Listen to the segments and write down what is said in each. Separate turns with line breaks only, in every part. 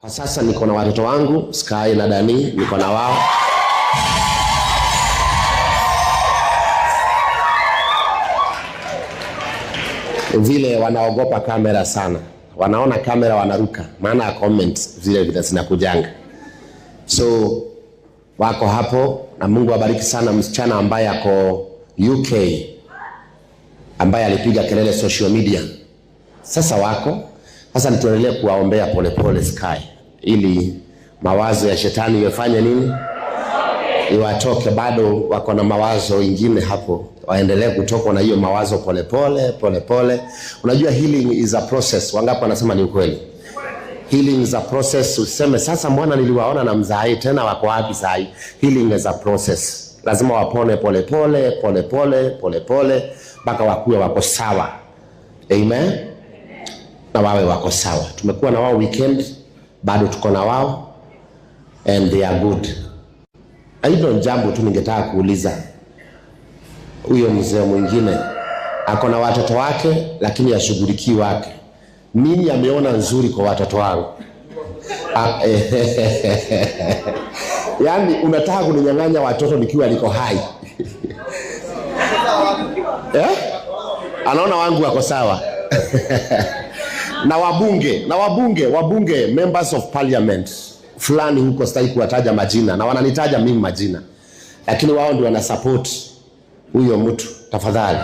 Kwa sasa niko na watoto wangu Sky na Dani, niko na wao. Vile wanaogopa kamera sana, wanaona kamera wanaruka, maana ya comments vile vile zinakujanga. So wako hapo, na Mungu abariki sana msichana ambaye ako UK ambaye alipiga kelele social media. Sasa wako sasa, nituendelee kuwaombea polepole Sky, ili mawazo ya shetani yafanye nini, iwatoke. Bado wako na mawazo ingine hapo, waendelee kutokwa na hiyo mawazo polepole polepole. Unajua healing is a process. Wangapi wanasema ni ukweli? Healing is a process. Useme sasa, mbona niliwaona na mzai tena, wako wapi sai? Healing is a process, lazima wapone polepole polepole polepole mpaka wakuwe wako sawa. Amen, na wawe wako sawa. Tumekuwa na wao weekend, bado tuko na wao and they are good. Hilo jambo tu ningetaka kuuliza huyo mzee mwingine, ako na watoto wake lakini ashughulikii wake. Nini ameona nzuri kwa watoto wangu? Ah, yaani unataka kuninyang'anya watoto nikiwa niko hai eh? Anaona wangu wako sawa na wabunge na wabunge wabunge members of parliament fulani huko, sitaki kuwataja majina na wananitaja mimi majina, lakini wao ndio wana support huyo mtu. Tafadhali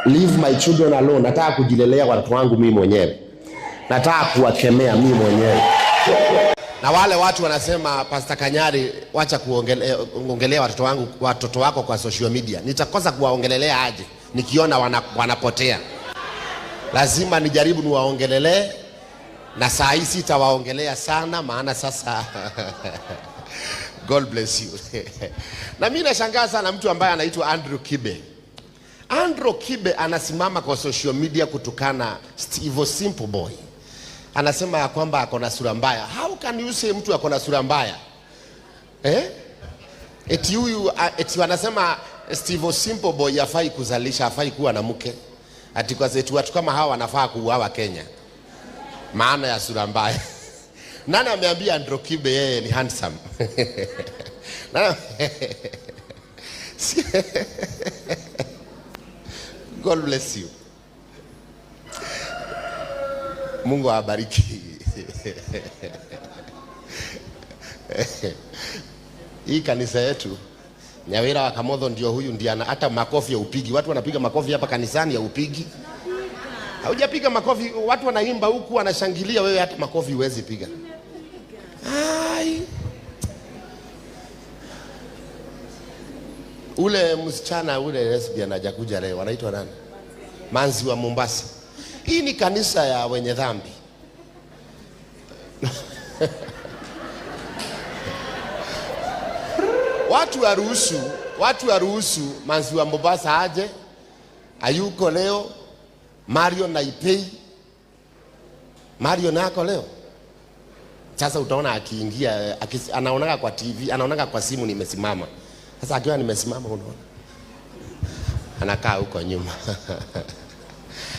leave my children alone. Nataka kujilelea watoto wangu mimi mwenyewe, nataka kuwakemea mimi mwenyewe. Na wale watu wanasema Pastor Kanyari, wacha kuongelea watoto wangu, watoto wako kwa social media. Nitakosa kuwaongelelea aje nikiona wanapotea? Lazima nijaribu niwaongelelee, na saa hii sitawaongelea sana, maana sasa God bless you. Na mimi nashangaa sana mtu ambaye anaitwa Andrew Kibe. Andrew Kibe anasimama kwa social media kutukana Steve Simple Boy, anasema ya kwamba ako na sura mbaya. How can you say mtu ako na sura mbaya eh? Eti huyu eti wanasema Steve Simple Boy hafai kuzalisha, hafai kuwa na mke, ati kwa eti watu kama hawa wanafaa kuuawa Kenya, maana ya sura mbaya. Nani ameambia Andrew Kibe yeye ni handsome? Nani? God bless you. Mungu awabariki. Hii kanisa yetu Nyawira wa Kamotho ndio huyu ndiye ana hata makofi ya upigi. Watu wanapiga makofi hapa kanisani ya upigi. Haujapiga makofi, watu wanaimba huku wanashangilia, wewe hata makofi huwezi piga. Ai. Ule msichana ule lesbian hajakuja leo, anaitwa nani? Manzi wa Mombasa. Hii ni kanisa ya wenye dhambi. Watu waruhusu Manzi wa Mombasa aje. Ayuko leo. Mario Naipei. Mario nako leo. Sasa utaona akiingia, anaonaga kwa TV, anaonaga kwa simu nimesimama. Sasa akiwa nimesimama unaona anakaa huko nyuma.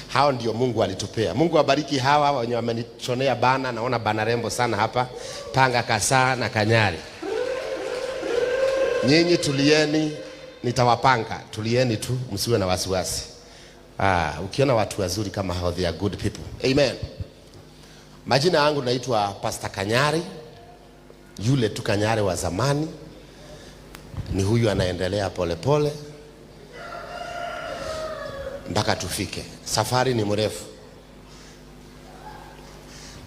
Hao ndio Mungu alitupea. Mungu abariki hawa wenye wamenichonea bana. Naona bana rembo sana hapa. Panga Kasaa na Kanyari. Nyinyi tulieni, nitawapanga. Tulieni tu, msiwe na wasiwasi. Ukiona watu wazuri kama hao, they are good people. Amen. Majina yangu naitwa Pastor Kanyari, yule tu Kanyari wa zamani. Ni huyu anaendelea polepole mpaka tufike. Safari ni mrefu.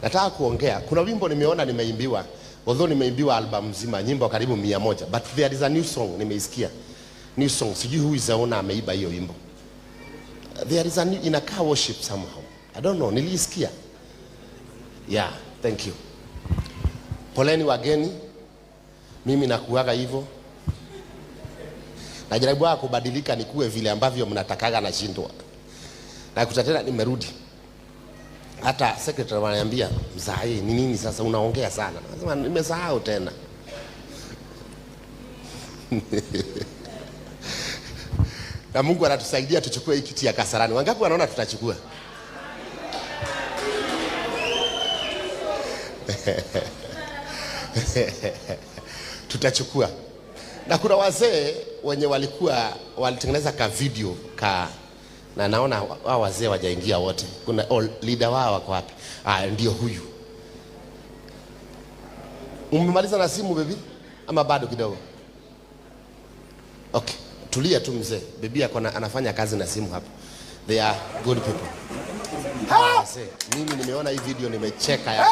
Nataka kuongea. Kuna wimbo nimeona nimeimbiwa, although nimeimbiwa album nzima, nyimbo karibu 100, but there is a new song nimeisikia. New song, sijui who is the owner ameiba hiyo wimbo. There is a new, inakaa worship somehow. I don't know, niliisikia. Yeah, thank you. Poleni wageni. Mimi nakuaga hivyo. Najaribu kubadilika nikuwe vile ambavyo mnatakaga, nashindwa. Na kuta tena nimerudi. Hata secretary wananiambia, mzai ni nini sasa unaongea sana? Nasema nimesahau tena. Na Mungu anatusaidia tuchukue hii kiti ya Kasarani. Wangapi wanaona tutachukua? Tutachukua. Na kuna wazee wenye walikuwa walitengeneza ka video ka, na naona wao wazee wajaingia wote. Kuna, oh, leader wao wako wapi? Ah, ndio huyu. Umemaliza na simu, baby, ama bado kidogo? Okay, tulia tu mzee. Bibi ako anafanya kazi na simu hapa. They are good people. Hawa wazee. Mimi nimeona hii video nimecheka ya.